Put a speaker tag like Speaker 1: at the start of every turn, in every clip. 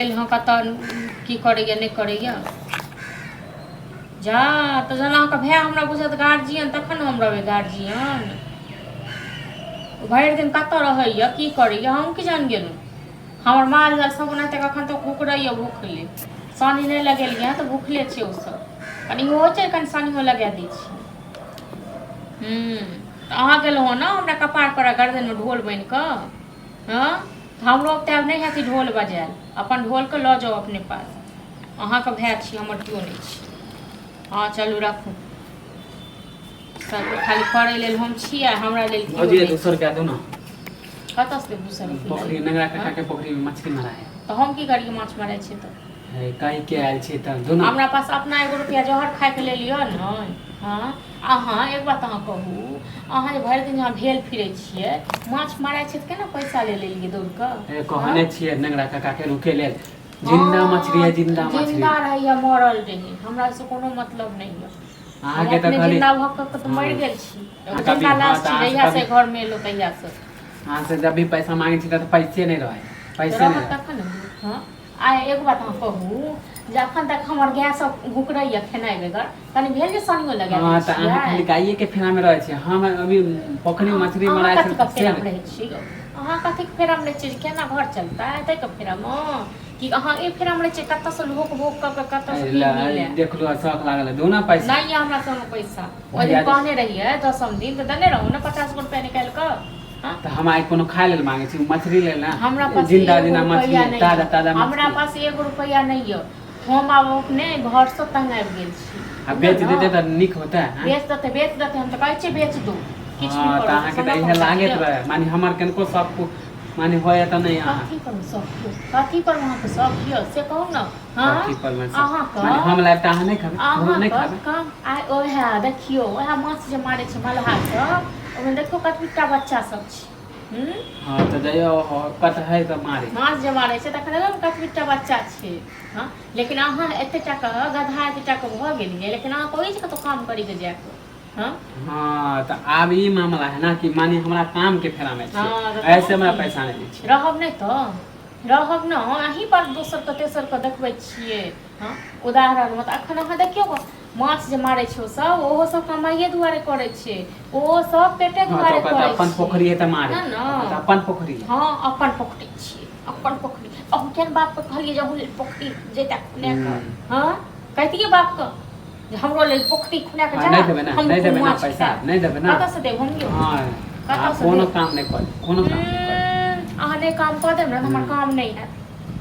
Speaker 1: हँ, कतऽ की करैए नहि करैए। जा तऽ जहन अहाँके भाय हमरा बुझत गार्जियन, तखन ने हम रहबै गार्जियन। भरि दिन कतऽ रहैए, की करैए, हम की जान गेलहुँ? हमर माल जाल सब ओनाहिते एखन तक कुकरैए भूखले। सानी नहि लगेलियै हँ तऽ भूखले छै ओसभ। कनि होइ छै, कनि सानियो लगा दै छियै। तऽ अहाँ गेलहुँ हँ ने हमरा कपार पर आ गर्दनमे ढोल बनि कऽ। हँ, तऽ हमरो ओते आब नहि हैत ई ढोल बजायल। अपन ढोलके लऽ जाउ अपने पास। अहाँके भाय छी, हमर केओ नहि छी। हँ, चलू, राखू। सबके खाली करै लेल हम छी आ हमरा लेल केओ
Speaker 2: भौजी,
Speaker 1: नहि।
Speaker 2: 200 रुपया दू ने।
Speaker 1: कतऽसँ देब 200 रुपैआ?
Speaker 2: पोखरि, नगरा काका के पोखरि में मछली मारा है।
Speaker 1: तऽ हम की करियै माछ मारै छी तऽ?
Speaker 2: है, कहीं के आयल छी तऽ दू ने।
Speaker 1: हमरा पास अपना 1 रुपया जहर खायके लेल यऽ ने। हँ, अहाँ एक बात अहाँ कहू, अहाँ जे भरि दिन अहाँ भेल फिरै छियै, माछ मारै छियै, तऽ केना पैसा ले लेलियै दौड़ कऽ?
Speaker 2: हे, कहने छियै नगरा काका के रुके लेल। जिंदा मछली है, जिंदा मछली।
Speaker 1: जिंदा रहैया, मरल रहै, हमरा से कोनो मतलब नहि यऽ। हम
Speaker 2: अहाँके तऽ
Speaker 1: अपने
Speaker 2: खाली
Speaker 1: जिंदा भऽ कऽ तऽ मरि गेल छी। एगो
Speaker 2: कभी
Speaker 1: जिंदा लाश
Speaker 2: तऽ
Speaker 1: छी।
Speaker 2: अहाँ से
Speaker 1: जहिया से
Speaker 2: कभी
Speaker 1: घर मे एलहुँ तहिया से।
Speaker 2: अहाँ से जब भी पैसा मांगे छी तऽ पैसे नहि रहे, पैसे नहि
Speaker 1: रहत
Speaker 2: रहे।
Speaker 1: तखन ने। हँ, आ एक बात अहाँ कहू जे अखन तक हमर गाय सब घुकरैया खेनाइ बगैर, कनि भेल जे सानियो लगा दै
Speaker 2: हँ, तऽ अहाँ खाली
Speaker 1: छियै?
Speaker 2: गाइए के फेरा में रहै छियै। हम अभी पोखरि में मछली
Speaker 1: अहाँ
Speaker 2: मराइ
Speaker 1: कथी
Speaker 2: छै
Speaker 1: के
Speaker 2: से
Speaker 1: फेरामे
Speaker 2: नहि।
Speaker 1: रहै छी यौ? अहाँ कथी के फेरामे रहै छियै जे केना घर चलतै ताहिके फेरामे, कि अहाँ एहि फेरामे रहै छियै कतऽसँ लोक भोग कऽ कऽ कतऽसँ की मिले?
Speaker 2: देखलू, शौक लागल है, दू ना पैसा।
Speaker 1: नहि यऽ हमरा संग पैसा। ओहि दिन
Speaker 2: भैया
Speaker 1: कहने रहियै दसम दिन तऽ देने रहू ने 50 गो रुपया निकालि कऽ। हँ?
Speaker 2: तऽ हम आइ कोनो खाय लेल मांगे छी? मछली लेल ना।
Speaker 1: हमरा पास
Speaker 2: जिंदा
Speaker 1: एगो
Speaker 2: जिंदा मछली
Speaker 1: रुपैआ नहि
Speaker 2: ताजा
Speaker 1: यऽ।
Speaker 2: ताजा
Speaker 1: हमरा
Speaker 2: मछली।
Speaker 1: पास 1 रुपैआ नहि यऽ। हम आब अपने घरसँ तंग आबि गेल छी।
Speaker 2: आ
Speaker 1: बुझलहुँ
Speaker 2: बेच
Speaker 1: ने?
Speaker 2: देते तऽ नीक होता है।
Speaker 1: बेच देतै, बेच देतै। हम तऽ कहै छियै बेच दू, किछु भी
Speaker 2: हँ, तऽ
Speaker 1: करू।
Speaker 2: अहाँके तऽ
Speaker 1: हमरा
Speaker 2: इहे
Speaker 1: कोन काज
Speaker 2: लागैत
Speaker 1: यऽ?
Speaker 2: रहे, माने हमर कनिको शौक माने होइए तऽ नहि अहाँ
Speaker 1: कथी पर शौक यऽ? कथी पर अहाँके शौक यऽ, से कहू ने। हँ?
Speaker 2: कथी पर मे शौक?
Speaker 1: अहाँके
Speaker 2: माने हम लायब तऽ अहाँ नहि खेबै? नहि
Speaker 1: अहाँके
Speaker 2: खेबै?
Speaker 1: काम आइ ओएह देखियौ, ओएह माछ जे मारै छै मलहा सब, ओहिमे देखियौ कतबीटा बच्चा सब छै।
Speaker 2: हँ, तऽ जइयौ, कत है तऽ मारे।
Speaker 1: माछ जे मारै छै तखन देखियौ ने कतबीटा बच्चा छै। हँ, लेकिन अहाँ एते टाके गधा, एते टाके भऽ गेलियै, लेकिन अहाँ कहै छै कतहु काम करैके जायके। हँ।
Speaker 2: हँ, तऽ आब ई मामला है ना कि माने हमरा काम के फेरा में छियै।
Speaker 1: हँ, तऽ
Speaker 2: ऐसे हमरा
Speaker 1: की?
Speaker 2: पैसा नहि दै छियै।
Speaker 1: रहब नहि तऽ रहब ने। अहीं पर दोसरके तेसरके देखबै छियै। हँ, उदाहरणमे तऽ अखन अहाँ देखियौ, माछ जे मारै छै ओसभ, ओहो सब कमाइए दुआरे करै छै। ओहो सब पेटे
Speaker 2: हँ, तऽ
Speaker 1: दुआरे
Speaker 2: ओकर तऽ
Speaker 1: करै
Speaker 2: अपन
Speaker 1: छै।
Speaker 2: पोखरि है तऽ मारे।
Speaker 1: हँ ने?
Speaker 2: ओकर तऽ अपन पोखरि है।
Speaker 1: हँ, अपन पोखरि छियै, अपन पोखरि। अहूँ केहन बापके कहलियै जे अहूँ लेल पोखरि जैता खुना कऽ? हँ, कहितियै बापके जे हमरो लेल पोखरि खुना कऽ
Speaker 2: हँ,
Speaker 1: जा।
Speaker 2: नहि देबै ने?
Speaker 1: हम
Speaker 2: नहि
Speaker 1: खूब
Speaker 2: देबै ने
Speaker 1: माछ
Speaker 2: पैसा?
Speaker 1: खायब।
Speaker 2: नहि देबै ने?
Speaker 1: कतऽसँ देब हम यौ?
Speaker 2: हँ, आब
Speaker 1: कतऽसँ
Speaker 2: कोनो
Speaker 1: देब?
Speaker 2: काम नहि करै, कोनो काम नहि करै।
Speaker 1: अहाँ नहि काम कऽ देब ने तऽ हमर काम नहि हैत।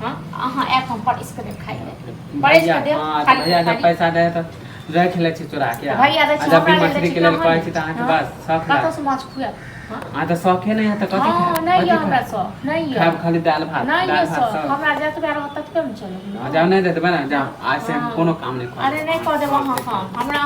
Speaker 1: हँ, अहाँ आयब, हम परसि कऽ देब खाइ लए, परसि
Speaker 2: भैया
Speaker 1: कऽ देब।
Speaker 2: हँ, तऽ
Speaker 1: थारी
Speaker 2: भैया जब
Speaker 1: थारी
Speaker 2: पैसा दे तऽ राखि लै छी चोरा के।
Speaker 1: तऽ भैया दै
Speaker 2: आ
Speaker 1: छै
Speaker 2: जब भी
Speaker 1: हमरा लेल दै
Speaker 2: मछली
Speaker 1: छै
Speaker 2: के
Speaker 1: कि
Speaker 2: लेल
Speaker 1: अहाँ
Speaker 2: कहै
Speaker 1: दै
Speaker 2: छी तऽ अहाँके
Speaker 1: हँ?
Speaker 2: बस शौख लागल।
Speaker 1: कतऽसँ माछ खुआएब? हँ?
Speaker 2: अहाँ तऽ शौखे नहि है तऽ कथी
Speaker 1: हँ,
Speaker 2: खायब?
Speaker 1: नहि
Speaker 2: कथी
Speaker 1: यऽ हमरा
Speaker 2: खायब?
Speaker 1: शौख नहि यऽ।
Speaker 2: खायब खाली दालि भात।
Speaker 1: नहि यऽ
Speaker 2: दालि भात
Speaker 1: शौख।
Speaker 2: सब।
Speaker 1: हमरा जतबे रहत ततबे ने चलब
Speaker 2: हँ,
Speaker 1: ने।
Speaker 2: जाउ, नहि देबै ने? जाउ, आज से हम
Speaker 1: हँ।
Speaker 2: कोनो काम नहि
Speaker 1: अरे,
Speaker 2: करब।
Speaker 1: नहि कऽ देब अहाँ काम हमरा।